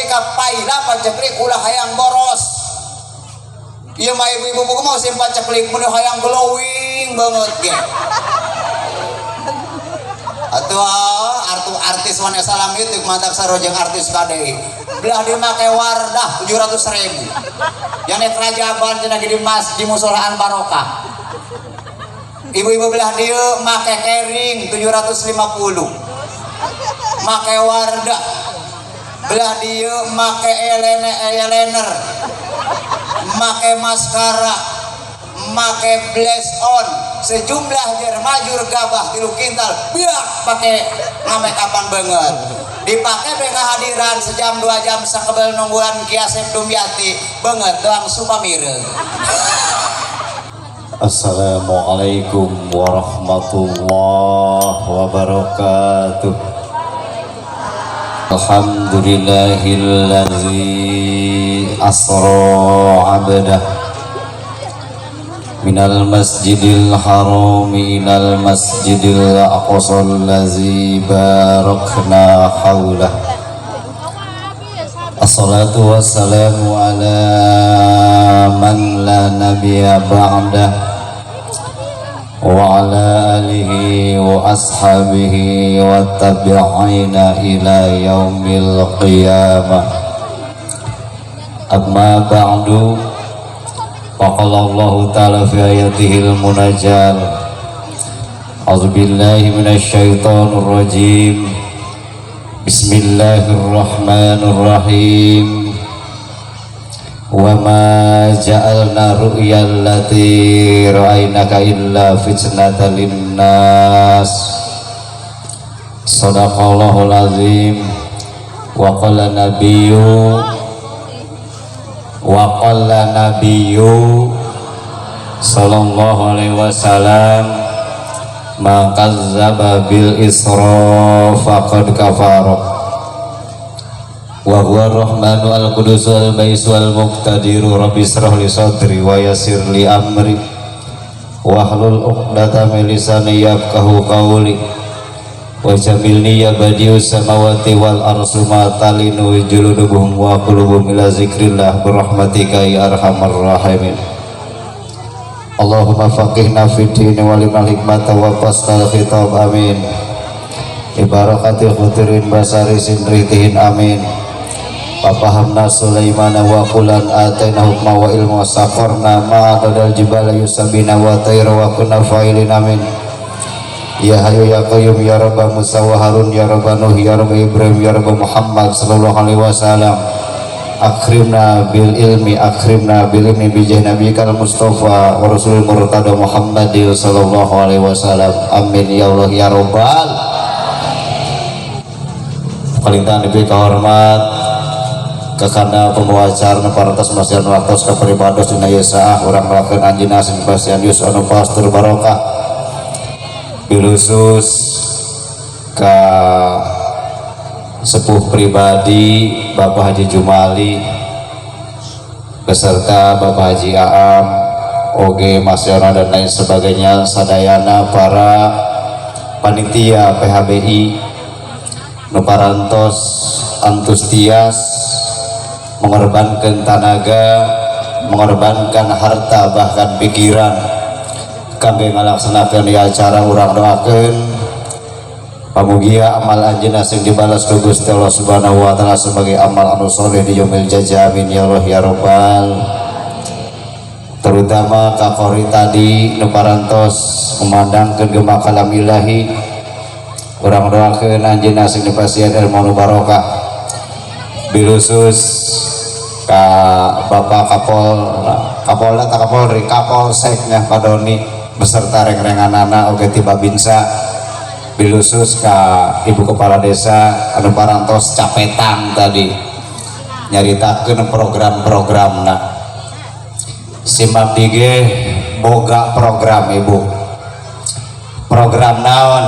ka paila paceklik ulah hayang boros. Ieu mah ibu-ibu mau musim paceklik mun hayang glowing banget ge. Atuh artu artis Vanessa Lamit matak sarojeng artis KDI. Belah dimake Wardah 700.000. Yang naik Rajaban cenah di mas di musolaan Barokah. Ibu-ibu belah dieu make kering 750. Make Wardah. Belah dieu make eyeliner. Make maskara, make blush on, sejumlah jermajur gabah 3 kintal biar pakai ngamekapan banget dipakai be kehadiran sejam 2 jam sakebel nungguan Ki Asep Dumyati banget doang supamire. Assalamualaikum warahmatullahi wabarakatuh. Alhamdulillahillazi asra abdah minal masjidil harami ilal masjidil aqsa allazi barakna haulah. Assalatu wassalamu ala man la nabiyya ba'dah wa ala alihi wa ashabihi wa tabi'ina ila yaumil qiyamah. Amma ba'du. Faqala Allahu ta'ala fi ayatihil munajjal. A'udzu billahi minasyaitonir rajim. Bismillahirrahmanirrahim. Wa ma ja'alna ru'yal lati ra'aynaka illa fitnatan linnas. Sadaqallahul azim. Wa qala nabiyyu wa qala nabiyyu sallallahu alaihi wasallam ma kazzaba bil isra faqad kafara. Wa huwa ar-rahmanu al-qudus al-baisu al-muqtadiru. Rabbi israh li sadri wa yassir li amri wahlul 'uqdatam min lisani yafqahu qawli. Wa jamilni ya badius samawati wal arsu ma talinu juluduhum wa qulubuhum ila zikrillah birahmatika ya arhamar rahimin. Allahumma faqihna fid din wa limal hikmata wa fasal khitab, amin. Ibarakati khutirin basari sinritihin, amin. Papahamna Sulaimana wa kulan atayna hukma wa ilmu sakorna ma'adadal jibala yusabina wa tayra wa kunna fa'ilin, amin. Ya Hayyu ya Qayyum ya Rabb Musa wa Harun ya Rabb Nuh ya Rabb Ibrahim ya Rabb Muhammad sallallahu alaihi wasallam. Akrimna bil ilmi, akrimna bil ilmi bijah nabiyikal Mustafa wa rasulul murtada Muhammad sallallahu alaihi wasallam, amin ya Allah ya Rabbal. Paling diberi kehormat kekana pembawa acara nu parantos masihan waktos ka pribados dina ieu saah urang melakukan anjeunna sing pasihan yus anu pastur barokah, bilusus ka sepuh pribadi Bapak Haji Jumali beserta Bapak Haji Aam, Oge, Mas Yono dan lain sebagainya, sadayana para panitia PHBI nu parantos antusias mengorbankan tenaga, mengorbankan harta, bahkan pikiran kangge ngalaksanakeun di acara. Urang doakeun pamugia amal anjeunna sing dibalas ku Gusti Allah Subhanahu wa taala sebagai amal anu soleh di yaumil jaza, amin ya Allah ya rabbal. Terutama ka qori tadi nu parantos memandangkeun gema kalam ilahi, urang doakeun anjeunna sing dipasihan ilmu nu barokah. Bilusus ka Bapak Kapol, Kapolda tak Kapolri, Kapolseknya Pak Doni beserta reng-renganana oge ti Babinsa, bilusus ka Ibu Kepala Desa anu parantos capetang tadi nyaritakeun program-programna. Sim abdi ge boga program, Ibu. Program naon?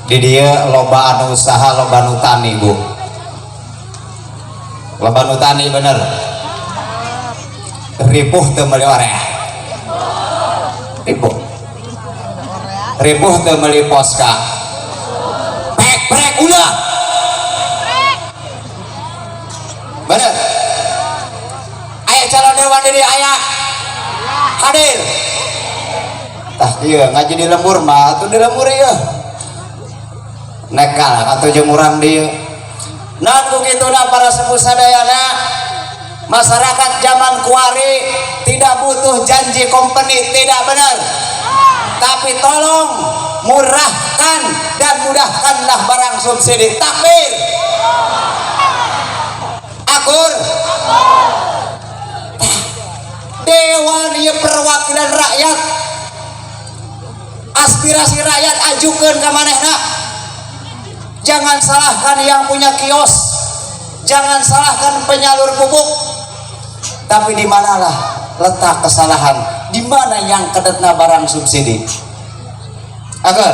Di dieu loba anu usaha, loba nu tani, Bu. Loba nu tani, bener? Ripuh teu meuli orea? Ripuh. Ripuh teu meuli Posca? Pek prek ulah. di dieu aya hadir. Tah ieu ngaji di lembur mah atuh di lembur ieu nekal atuh jeung urang dieu. Nah ku kituna para sepuh sadayana, masyarakat zaman kuari tidak butuh janji company, tidak benar, tapi tolong murahkan dan mudahkanlah barang subsidi. Takbir, akur. Dewan ieu perwakilan rakyat, aspirasi rakyat ajukeun ka manehna. Jangan salahkan yang punya kios, jangan salahkan penyalur pupuk, tapi di manalah letak kesalahan, di mana yang kedetna barang subsidi agar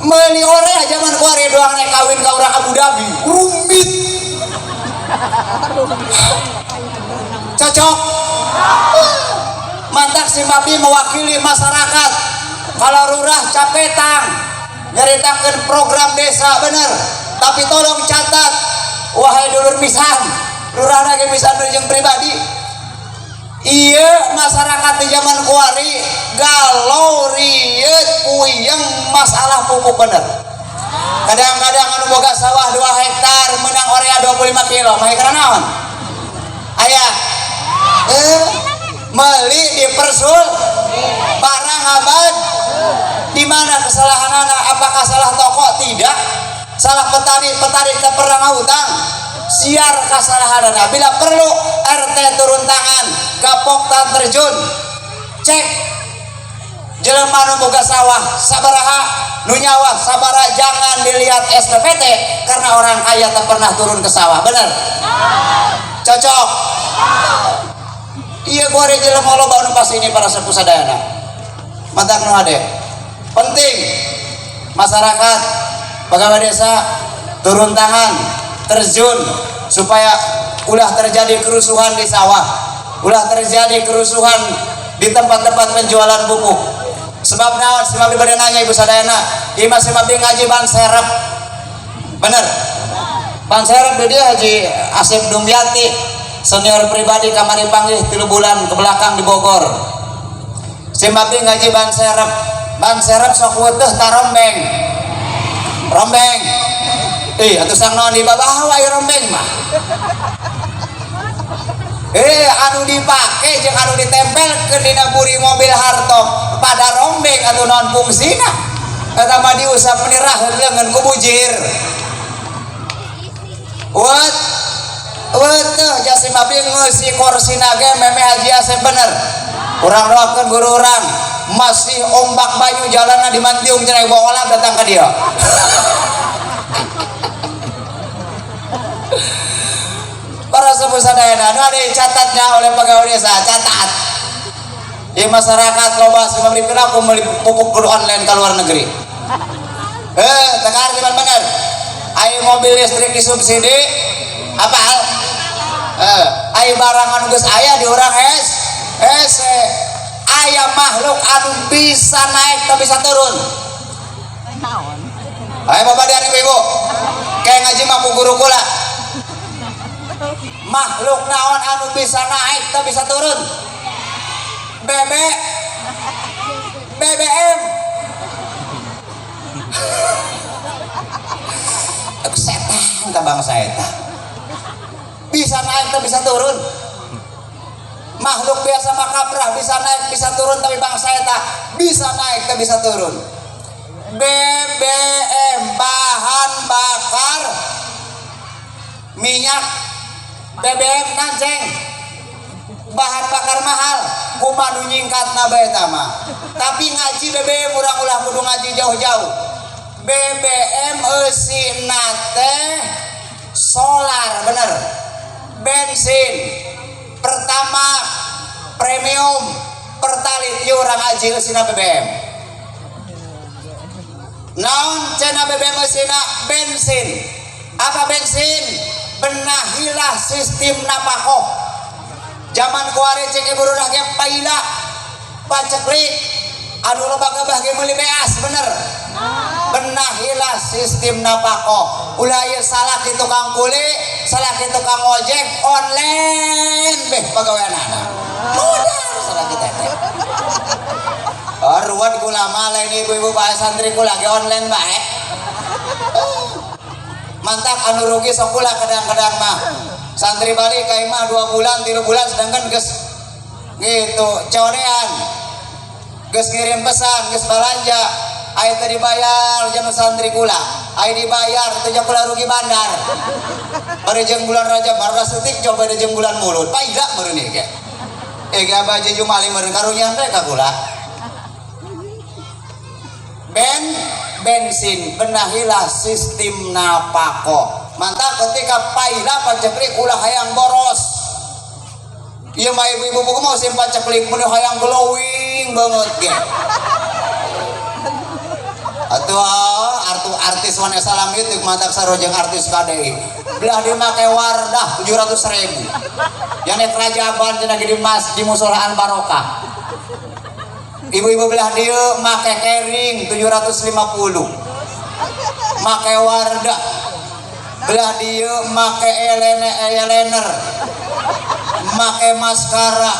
meuli orea. Zaman kuari doang nek kawin ka urang Abu Dhabi rumit, cocok. Mantak si Mabi mewakili masyarakat. Kalau lurah capetang nyeritakan program desa, bener, tapi tolong catat wahai dulur misan, lurah lagi misan jeung pribadi. Iya, masyarakat di zaman kuari galau, rieut, puyeng masalah pupuk, bener. Kadang-kadang anu boga sawah 2 hektar menang orea 25 kilo mah karena naon aya meli di persul barang abad. Di mana kesalahan anak? Apakah salah toko? Tidak. Salah petani? Petani tak pernah ngutang. Siar kesalahan anak, bila perlu RT turun tangan, gapoktan terjun, cek jelema nu boga sawah sabaraha, nu nyawah sabaraha. Jangan dilihat SPPT, karena orang kaya tak pernah turun ke sawah, bener? Cocok. Iya, gua ada jelema loba nu pas ini. Para sepuh sadayana, mantak nu ade penting masyarakat, pegawai desa turun tangan, terjun, supaya ulah terjadi kerusuhan di sawah, ulah terjadi kerusuhan di tempat-tempat penjualan pupuk. Sebab naon? Sebab di nanya ibu sadayana, ieu mah sebab ngaji ban serep, bener, ban serep di dia. Haji Asep Dumyati senior pribadi kamari panggih 3 bulan ke belakang di Bogor. Simabdi ngaji ban serep, ban serep sok weteh ta rombeng, rombeng. Ih, atuh sang naon di babawa ieu rombeng mah? Anu dipake jeung anu ditempel ke dina buri mobil hartop pada rombeng, atuh naon fungsina eta mah? Diusap meni raheut leungeun ku bujir. What weteh jasa abdi ngeusi korsina ge meme Haji Asep, bener. Urang doakeun guru urang, masih ombak banyu jalanna di Mantiung cenah, bawa datang ke dia. Para sepuh sadayana, anu ada catatnya oleh pegawai desa, catat di masyarakat loba semua beri aku beli pupuk kudu online ke luar negeri. Tekar di bener. Ayo, mobil listrik disubsidi apa hal? Ayo, barang anu geus aya di urang es hese. Aya makhluk anu bisa naik tapi bisa turun. Ayo bapak dan ibu-ibu, kayak ngaji mah guru kula. Makhluk naon anu bisa naik tapi bisa turun? BB BBM. Aku setan ka bangsa eta. Bisa naik tapi bisa turun. Makhluk biasa makabrah bisa naik bisa turun, tapi bangsa eta bisa naik tapi bisa turun. BBM, bahan bakar minyak, BBM nanceng, bahan bakar mahal, kumaha nu nyingkatna bae eta mah. Tapi ngaji BBM urang ulah kudu ngaji jauh-jauh. BBM eusina teh solar, bener, bensin pertama, premium, pertalite. Ieu urang ngaji eusina BBM naon cenah? BBM eusina bensin. Apa bensin? Benahilah sistem napakoh. Zaman kuari cek ibu lurah ge paila paceklik, anu loba gabah ge meuli beas, bener. Benahilah sistem napakoh, ulah ieu salah ki tukang kuli, salah ki tukang ojek online. Online beh pagaweanana. Modar salah kita teh. Ruwet kula mah lain ibu-ibu bae, santri kula ge online bae. Mantak anu rugi sok kula kadang-kadang mah. Santri balik ka imah 2 bulan, 3 bulan, sedangkan geus gitu corean. Geus ngirim pesan, geus balanja, aya teu dibayar jeung santri kula. Aya dibayar teu jeung kula rugi bandar. Bari jeung bulan Rajab baru setik coba di jeung bulan Mulud. Paida meureun ieu ge. Eh ge Abah Haji Jumali meureun karunya teh ka kula. Bensin, benahilah sistem napako. Mantap ketika paila paceklik ulah hayang boros. Ieu mah ibu-ibu buku mau simpan paceklik mun hayang glowing banget ge. Atuh artu artis Vanessa Lamit mantak sarua jeung artis KDI. Belah dimake Wardah 700 ribu. Yang naik Rajaban cenah di mas di musola Al Barokah. Ibu-ibu belah dieu make kering 750. Make Wardah. Belah dieu make eyeliner. Make maskara,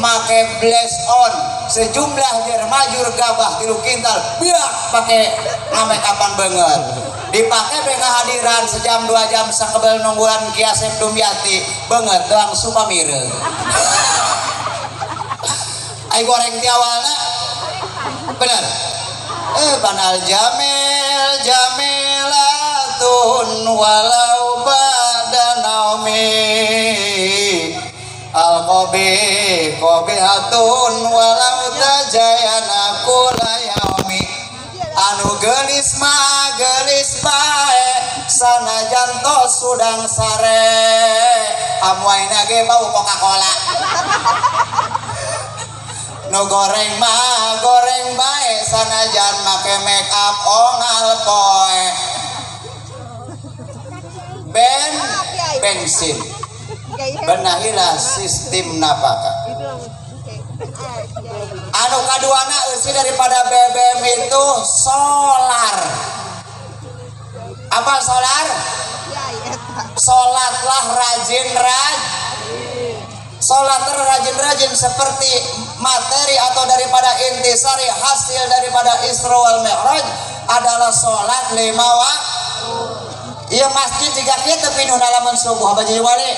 make blush on, sejumlah jermajur gabah 3 kintal, biak pakai ngame kapan banget. Dipakai be kehadiran sejam 2 jam sakebel nungguan Ki Asep Dumyati banget doang supamireng. Ai goreng ti awalna bener. Banal jamil jamilatun walau ba'da naumi al-qabi qabihatun walau tajayana kula yaumi. Anu geulis mah geulis bae sanajan tos sudang sare amuaina ge bau Coca-Cola. Nu goreng mah goreng bae sanajan make make up ongal poe. Bensin, benahilah sistem napakah. Anu kaduana eusi daripada BBM itu solar. Apa solar? Solatlah rajin-rajin. Solat rajin-rajin seperti materi atau daripada intisari hasil daripada Isra wal Mi'raj adalah solat 5 waktu. Iya masjid jika kita pinuh lamun subuh apa jadi wali?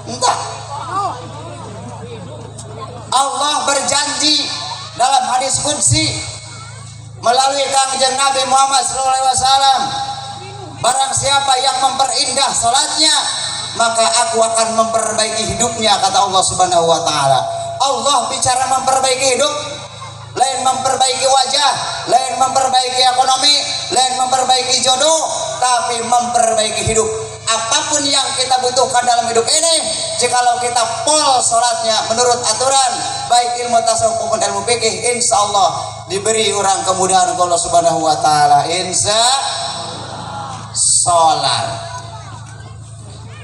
Entah. Allah berjanji dalam hadis qudsi melalui Kangjeng Nabi Muhammad sallallahu alaihi wasallam, barang siapa yang memperindah salatnya maka aku akan memperbaiki hidupnya, kata Allah Subhanahu wa taala. Allah bicara memperbaiki hidup, lain memperbaiki wajah, lain memperbaiki ekonomi, lain memperbaiki jodoh, tapi memperbaiki hidup. Apapun yang kita butuhkan dalam hidup ini, jikalau kita pol sholatnya menurut aturan baik ilmu tasawuf maupun ilmu fikih, insya Allah diberi orang kemudahan Allah Subhanahu wa taala. Insya solar.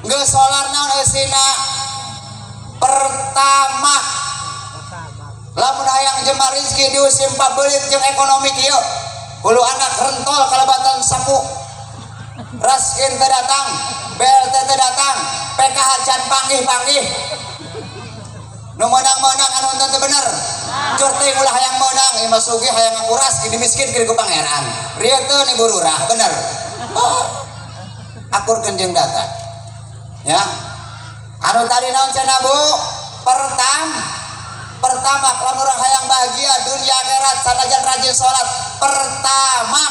Nggak solar naon eusina? Pertama, lamun hayang jemar rezeki diusim pabelit jeung ekonomi kieu, hulu anak rentol kalebatan sapu, raskin teu datang, BLT teu datang, PKH can panggih-panggih, nu meunang-meunang anu teu bener, cur teuing ulah hayang meunang, ieu mah sugih hayang ngaku raskin dimiskin ku pangeran, rieu teu ni bururah bener. Oh, akurkeun jeung data. Ya. Anu tadi naon cenah Bu? Pertama lamun urang hayang bahagia dunia akhirat sanajan rajin salat, pertama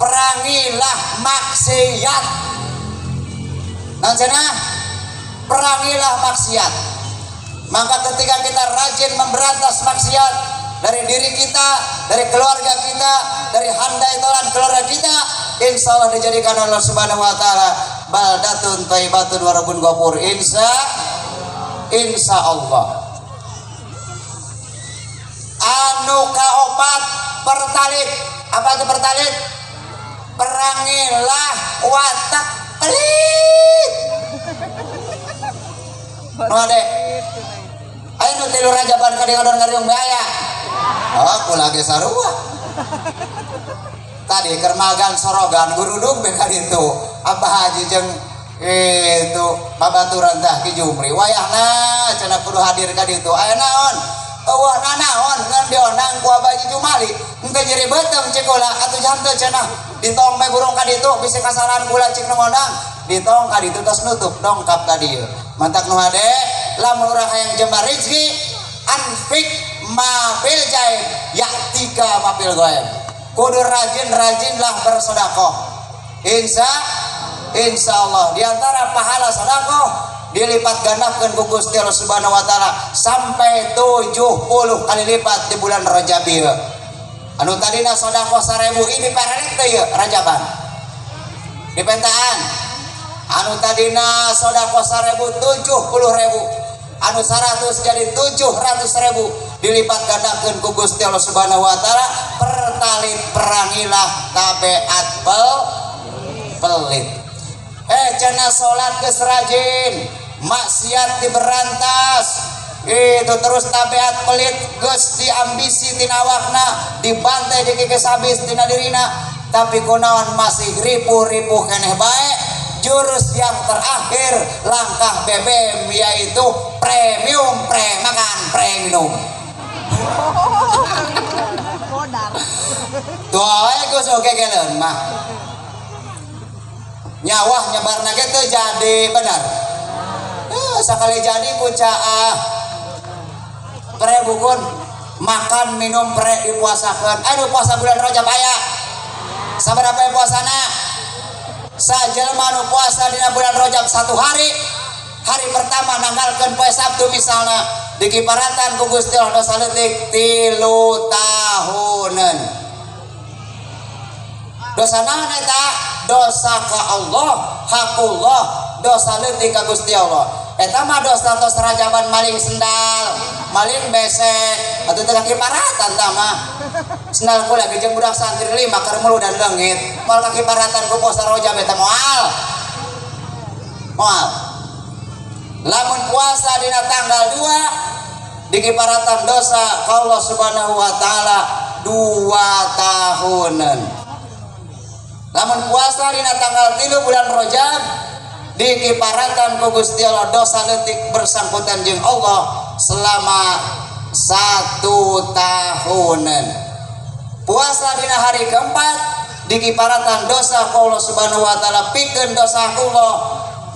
perangilah maksiat. Naon cenah? Perangilah maksiat. Maka ketika kita rajin memberantas maksiat dari diri kita, dari keluarga kita, dari handai tolan keluarga kita, insya Allah dijadikan Allah Subhanahu wa taala baldatun thayyibatun wa rabbun ghafur. Insya Allah. Anu kaopat pertalit. Apa itu pertalit? Perangilah watak pelit. Nu ade. Ayo nu tilu rajaban ka dieu ngariung bae aya. Oh, kula ge sarua. Tadi keur magan sorogan gurudug be ka ditu. Abah Haji jeung Itu babaturan tah Ki Jumri wayahna cenah kudu hadir ka ditu. Aya naon? Eueuh nanaon ngan diondang ku Abah Haji Jumali. Henteu nyeri beuteung cek kula atuh janten cenah ditong bae burung ka ditu bisi kasalahan kula cik nu ngondang. Ditong ka ditu tos nutup dongkap ka dieu. Mantak nu hade lamun urang hayang jembar rezeki anfik ma fil jaib ya'tika ma fil ghaib. Kudu rajin-rajinlah bersedekah. Insya Allah di antara pahala sedekah dilipat gandakeun ku Gusti Allah Subhanahu wa taala sampai 70 kali lipat di bulan Rajab ieu. Anu tadina sedekah 1000 ini parelek teh ieu Rajaban. Dipentaan. Anu tadina sedekah 1000 70.000. Anu 100 jadi 700.000 dilipat gandakeun ku Gusti Allah Subhanahu wa taala. Pertalit perangilah tabeat pelit. Cenah salat geus rajin, maksiat diberantas, itu terus tabeat pelit geus diambisi tina awakna, dibantai dikikis habis tina dirina, tapi kunaon masih ripuh-ripuh keneh bae. Jurus yang terakhir langkah BBM yaitu premium, pre makan, pre minum. Modal. Tuh ae geus oge geleun mah. Nyawah nyebarna ge teu jadi benar. Sakali jadi ku caah. Pre bukun makan minum pre dipuasakeun. Aduh puasa bulan Rajab aya. Sabaraha puasana? Sajelma nu puasa dina bulan Rajab satu hari, hari pertama nanggalkeun poe Sabtu misalna, dikiparatan ku Gusti Allah dosa leutik 3 tahunan. Dosa naon eta? Dosa ka Allah, hakullah, dosa leutik ka Gusti Allah. Eta mah dosa tos rajaban maling sendal, maling besek, atuh teu kakiparatan tah mah. Sendal kula ge jeung budak santri 5 keur mulu dan leungit. Moal kakiparatan ku puasa Rajab eta moal. Moal. Lamun puasa dina tanggal 2 dikiparatan dosa ka Allah Subhanahu wa taala 2 tahunan. Lamun puasa dina tanggal 3 bulan Rajab dikiparatan ku Gusti Allah dosa leutik bersangkutan jeung Allah selama 1 tahunan. Puasa dina hari keempat dikiparatan dosa ku Allah Subhanahu wa taala pikeun dosa ku Allah,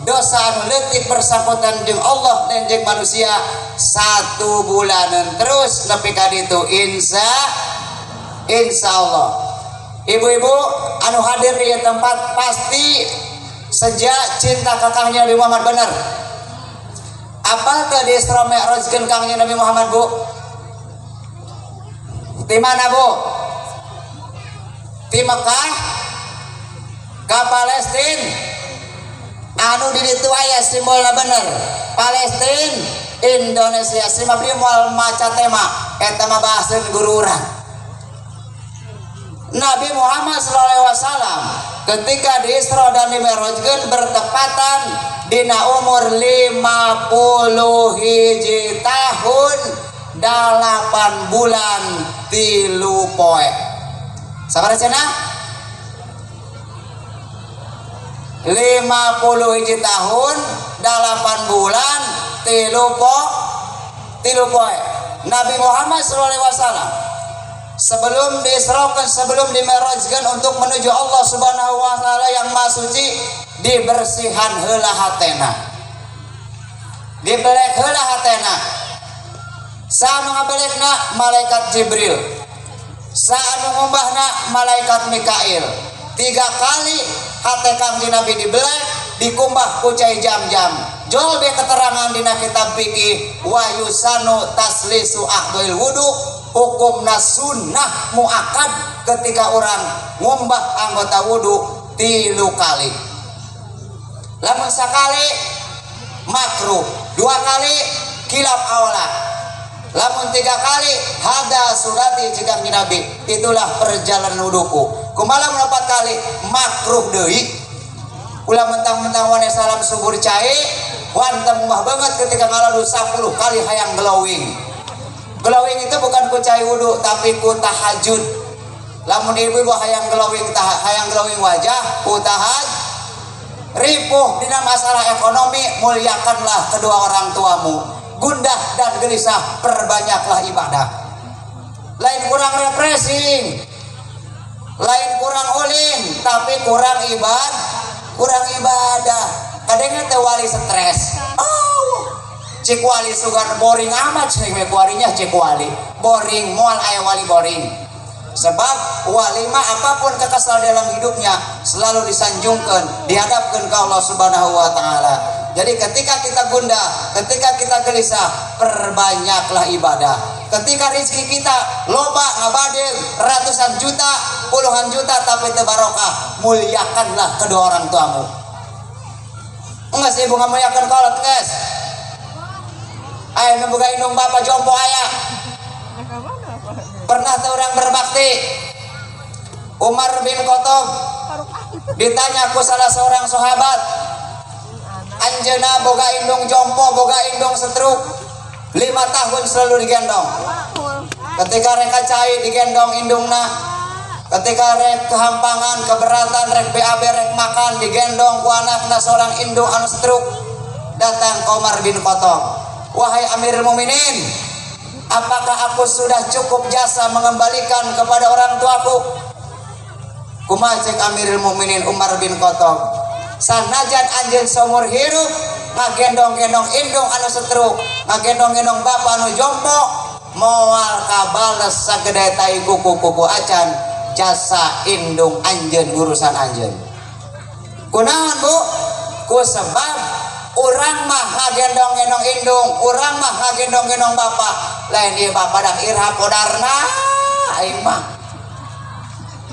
dosa anu leutik bersangkutan jeung Allah dan jeung manusia 1 bulanan terus nepi ka ditu insya Allah. Ibu-ibu anu hadir di tempat pasti sejak cinta kakaknya Nabi Muhammad bener. Apa ke di Isra Mi'rajkeun kangnya Nabi Muhammad bu? Di mana bu? Di Mekah ka Palestina. Anu di ditu aya simbolna bener. Palestina, Indonesia. Sima beli moal maca tema eta mah bahaseun guru urang. Nabi Muhammad sallallahu alaihi wasallam ketika di Isra dan di Mi'rajkeun bertepatan dina umur 50 hiji tahun 8 bulan 3 poe. Sabaraha cenah? 50 hiji tahun 8 bulan 3 poe. Nabi Muhammad sallallahu alaihi wasallam sebelum diisrakan, sebelum dimerajkan untuk menuju Allah Subhanahu wa taala yang maha suci, dibersihan heula hatena. Dibelek heula hatena. Saha nu ngabelekna? Malaikat Jibril. Saha nu ngumbahna? Malaikat Mikail. 3 kali hate Kangjeng Nabi dibelek, dikumbah ku cai jam-jam. Jol be keterangan dina kitab fikih wa yusanu taslisu aqdil wudu, hukumna sunnah muakkad ketika orang ngumbah anggota wudu 3 kali. Lamun sakali makruh, 2 kali kilap awla, lamun 3 kali hada surati jika Nabi, itulah perjalanan wuduku. Kumaha lamun 4 kali makruh deui. Ulah mentang-mentang wane salam subur cai, wantem ngumbah banget ketika ngalalu 10 kali hayang glowing. Glowing itu bukan ku cai wudu tapi ku tahajud. Lamun ibu-ibu hayang glowing, hayang glowing wajah ku Ripuh dina masalah ekonomi, muliakanlah kedua orang tuamu. Gundah dan gelisah, perbanyaklah ibadah. Lain kurang refreshing, lain kurang ulin, tapi kurang ibadah, kurang ibadah. Kadangnya teh wali stres. Oh, cik wali sugan boring amat cik we kuarinya cik wali. Boring, moal aya wali boring. Sebab wali mah apapun kekesal dalam hidupnya selalu disanjungkan, dihadapkan ke Allah Subhanahu wa taala. Jadi ketika kita gundah, ketika kita gelisah, perbanyaklah ibadah. Ketika rezeki kita loba ngabadil ratusan juta, puluhan juta tapi teu barokah, muliakanlah kedua orang tuamu. Enggak sih ibu ngamuliakan kolot geus. Aya nu boga indung bapa jompo aya. Pernah tuh orang berbakti. Umar bin Khattab ditanya ku salah seorang sahabat, anjeuna boga indung jompo, boga indung setruk, 5 tahun selalu digendong. Ketika rek cai digendong indungna, ketika rek kehampangan, keberatan, rek BAB, rek makan digendong ku anakna seorang indung anu setruk. Datang ke Umar bin Khattab, wahai Amirul Mukminin, apakah aku sudah cukup jasa mengembalikan kepada orang tuaku? Kumaha cek Amirul Mukminin Umar bin Khattab, sanajan anjeun seumur hirup ngagendong-gendong indung anu setruk, ngagendong-gendong bapa anu jompo, moal kabales sagede tai kuku-kuku acan jasa indung anjeun urusan anjeun. Kunaon bu? Ku sebab urang mah ngagendong-gendong indung, urang mah ngagendong-gendong bapa. Lain ieu bapa dak irha podarna aing mah.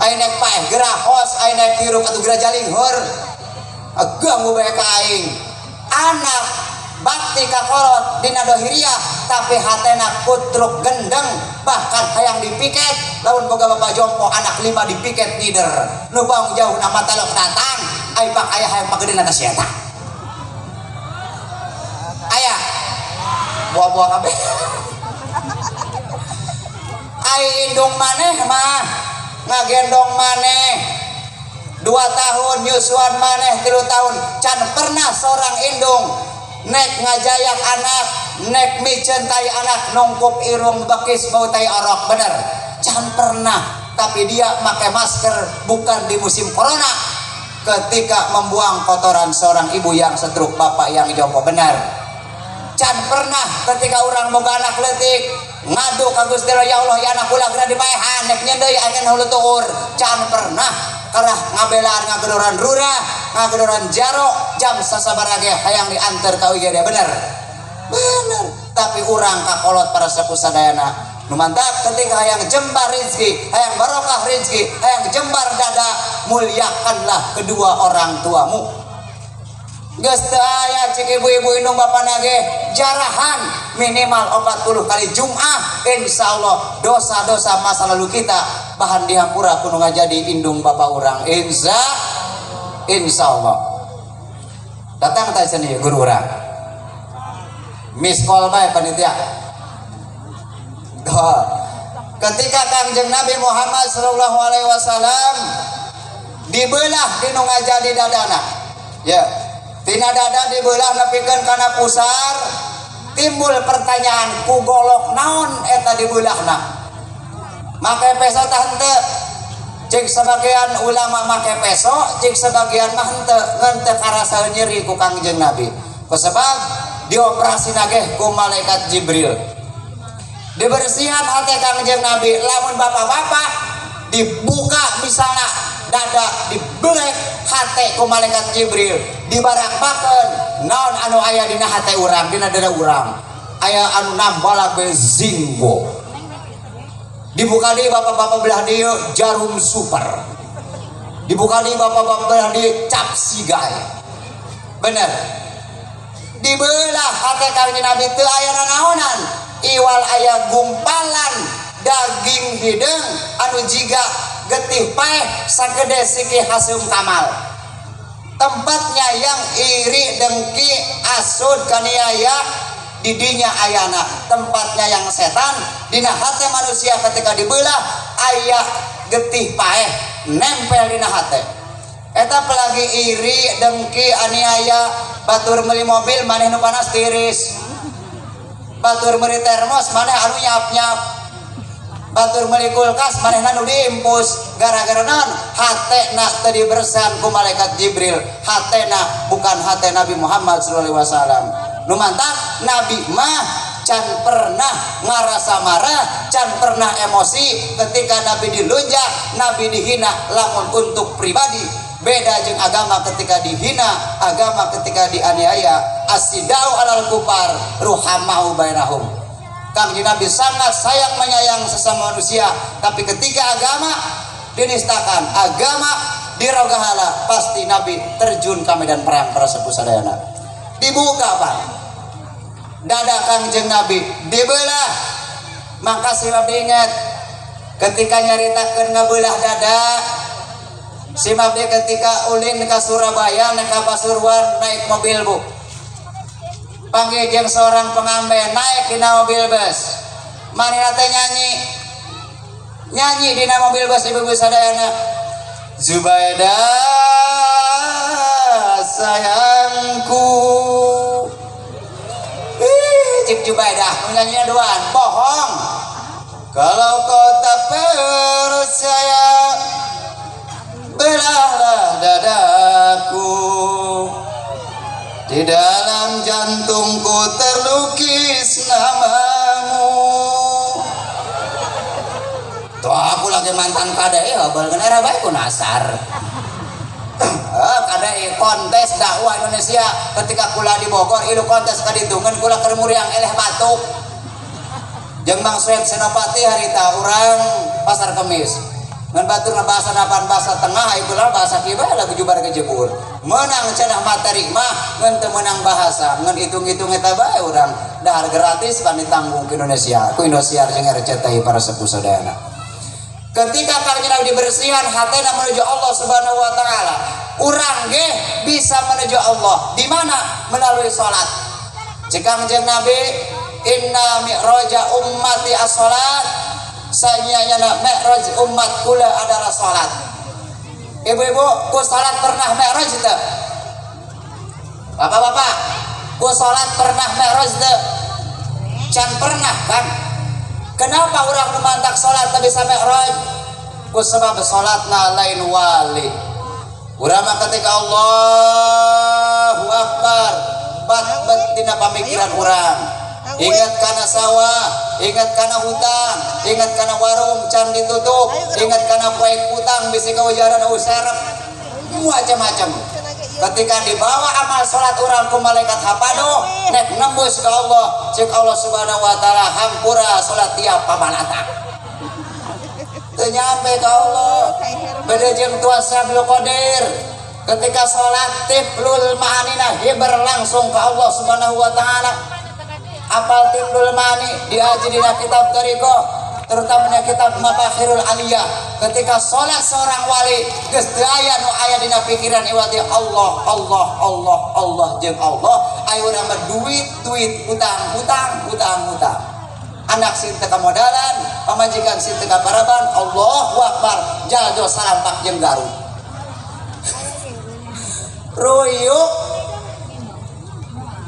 Aing nek paeh gerahos, aing nek hirup atuh gerah jalinghur. Ganggu bae ka aing. Anak bakti ka kolot dina dohiriah tapi hatena kutruk gendeng, bahkan hayang dipiket. Lamun boga bapak jompo anak 5 dipiket ngider. Nu baung jauh nama talok datang, ai pak aya hayang pagedena ka si eta. Aya buah-buah kabeh. Ai indung maneh mah ngagendong maneh 2 tahun, nyusuan maneh 3 tahun, can pernah seorang indung nek ngajayak anak, nek miceun tai anak nungkup irung bekis bau tai orok, bener can pernah. Tapi dia pakai masker bukan di musim corona, ketika membuang kotoran seorang ibu yang setruk, bapak yang jompo, bener can pernah. Ketika orang boga anak leutik ngadu ka Gusti Allah, ya Allah ya anak kula geura dipaehan, nek nyeundeuy anjeun hulu tuur, can pernah. Karena ngabelaan ngagedoran rura, ngagedoran jaro, jam sasabarage hayang diantar ka UGD, bener bener. Tapi urang kakolot para sepuh sadayana nu mantap ketika hayang jembar rezeki, hayang barokah rezeki, hayang jembar dada, muliakanlah kedua orang tuamu. Geus teu aya cek ibu-ibu indung bapa nage jarahan minimal 40 kali Jum'ah, insyaallah dosa-dosa masa lalu kita bahan dihampura kudu ngajadi indung bapa urang, insyaallah. Datang teh sini guru urang, miss call bae panitia. Tuh. Ketika Kangjeng Nabi Muhammad sallallahu alaihi wasallam dibelah dinu ngajadi dadana, ya tina dada dibelah nepikeun kana pusar, timbul pertanyaan ku golok naon eta dibelahna? Make peso tah henteu? Cek sebagian ulama make peso, cek sebagian mah henteu, ngan teu karasa nyeri ku Kangjeng Nabi. Kusabab dioperasi nageh ku malaikat Jibril. Dibersihan hati Kangjeng Nabi, lamun bapak-bapak dibuka misalnya dada dibelek hati ku malaikat Jibril, dibarakbakeun naon anu aya dina hate urang, dina dada urang. Aya anu nambalak be zinggo. Dibuka di bapak-bapak belah dieu jarum super. Dibuka di bapak-bapak belah dieu cap sigai. Bener. Dibelah hate Kangjeng Nabi teu aya nanaonan, iwal aya gumpalan daging hideung anu jiga getih paeh sagede siki hasum kamal. Tempatnya yang iri dengki asud kaniaya didinya ayana, tempatnya yang setan dina hate manusia ketika dibelah aya getih paeh nempel dina hate. Eta apalagi iri, dengki, aniaya, batur meuli mobil maneh nu panas tiris. Batur meuli termos maneh anu nyap-nyap. Batur meuli kulkas manehna nu diimpus. Gara-gara naon? Hatena teu dibersihan ku malaikat Jibril. Hatena bukan hate Nabi Muhammad sallallahu alaihi wasallam. Nu mantap Nabi mah can pernah ngarasa marah, can pernah emosi ketika Nabi dilunjak, Nabi dihina lamun untuk pribadi. Beda jeung agama ketika dihina, agama ketika dianiaya. Asidau alal kufar ruhamau bainahum. Kangjeng Nabi sangat sayang menyayang sesama manusia, tapi ketika agama dinistakan, agama dirogahala, pasti Nabi terjun ke medan perang para sepuh sadayana. Dibuka Pak dada Kangjeng Nabi dibelah. Maka si abdi ingat ketika nyaritakeun ngabelah dada si abdi ketika ulin ke Surabaya naik ke Pasuruan naik mobil bu, panggil jeung seorang pengamen naik dina mobil bus, manehna teh nyanyi nyanyi dina mobil bus ibu-ibu sadayana, Zubaidah sayangku. Ih, cik Zubaidah nyanyinya duaan, bohong. Kalau kau tak percaya, belahlah dadaku. Di dalam jantungku terlukis namamu. Tuh aku lagi mantan KDI, balkan era baik ku nasar. KDI kontes dakwah Indonesia ketika kula di Bogor ilu kontes kaditungan kula keur muriang eleh batuk. Jeung Bang Sueb Senopati harita urang Pasar Kemis. Ngan batur bahasa napan bahasa tengah ieu kula bahasa kieu bae lagu jubar kejebur. Menang cenah materi mah ngan teu menang bahasa, ngan hitung-hitung eta bae urang dahar gratis pan ditanggung ke Indonesia. Ku Indosiar jeung RCTI para sepuh sadayana. Ketika kanjeng Nabi dibersihan hatena menuju Allah Subhanahu wa taala, urang ge bisa menuju Allah. Di mana? Melalui salat. Jika kanjeng Nabi inna mi'raja ummati as-salat, sanyanya mi'raj umat kula adalah salat. Ibu-ibu, ku salat pernah mi'raj teu? Bapak-bapak, ku salat pernah mi'raj teu? Can pernah kan? Kenapa orang memantak salat teu bisa mi'raj? Ku sebab salatna lain wali. Urang mah ketika Allahu Akbar, bat-bat dina pamikiran urang. Ingat kana sawah, ingat kana hutang, ingat kana warung can ditutup, ingat kana poek hutang bisi kawajaran serep, macam-macam. Ketika dibawa amal salat urang ku malaikat hapado, nek nembus ke Allah, cek Allah Subhanahu wa taala hampura salat tiap pamanata. Teu nyampe ka Allah. Beda jeung Tuan Syekh Qadir. Ketika salat tiflul ma'anina hiber langsung ke Allah Subhanahu wa taala. Apal tiflul ma'ani diaji dina kitab thariqah, terutama dina kitab Mafakhirul Aliyah. Ketika salat seorang wali geus teu aya nu aya dina pikiran iwati Allah Allah Allah Allah jeung Allah, ayo urang mah duit duit hutang hutang hutang hutang. Anak sing teu kamodalan, pamajikan sing teu kaparaban, Allahu Akbar, jaljo salampak jeung garut. Ruyuk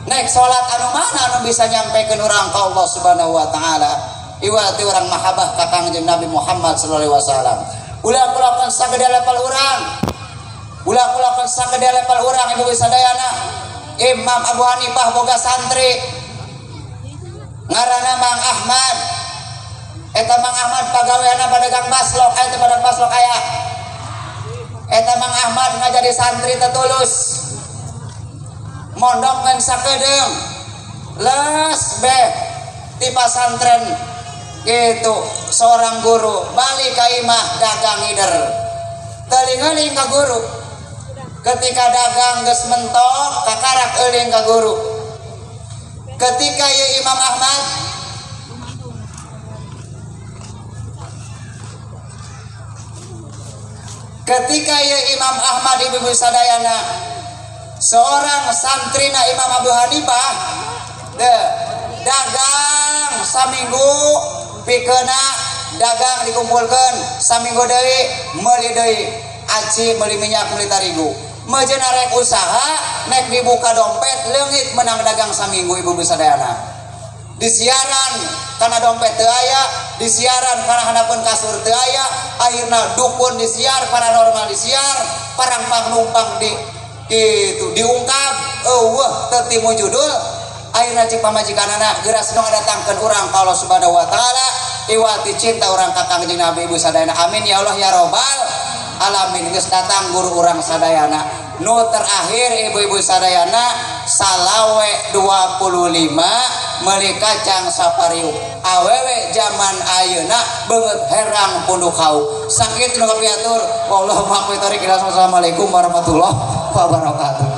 naik salat anu mana anu bisa nyampekeun urang ka Allah Subhanahu wa taala. Iwati urang mahabbah ka Kangjeng Nabi Muhammad sallallahu alaihi wasallam. Ulah kulakan sagede level urang. Ulah kulakan sagede level urang ibu sadayana. Imam Abu Hanifah boga santri ngaranna Mang Ahmad. Eta Mang Ahmad pagaweana pedagang baslok, aya teh pedagang baslok aya. Eta Mang Ahmad ngajadi santri tetulus. Mondok ngan sakedeung. Les be di pasantren gitu seorang guru balik ka imah dagang ngider. Teling-eling ka guru. Ketika dagang geus mentok kakarak euling ka guru. Ketika ye Imam Ahmad ketika ye Imam Ahmad ibu-ibu sadayana seorang santrina Imam Abu Hanifah de, dagang saminggu pikeuna dagang dikumpulkeun saminggu deui meuli deui. Aci meuli minyak, meuli tarigu. Mejeuna rek usaha, nek dibuka dompet leungit menang dagang saminggu, ibu sadayana. Disiaran karena dompet teu aya, disiaran karena handapeun kasur teu aya, akhirna dukun disiar, paranormal disiar, parangpang numpang di gitu diungkap, eueuh teu timu judul. Akhirna cik pamajikanana, geura nu ngadatangkeun urang ka Allah Subhanahu wa taala, iwati cinta urang ka Kangjeng Nabi, ibu sadayana. Amin ya Allah ya robbal alamin. Geus datang guru urang sadayana. Nu terakhir, ibu-ibu sadayana, salawe 25 meuli kacang sapariuk. Awewe zaman ayeuna beungeut herang punduk hauk. Sakitu nu kapihatur, wallahu muwaffiq. Assalamualaikum warahmatullahi wabarakatuh.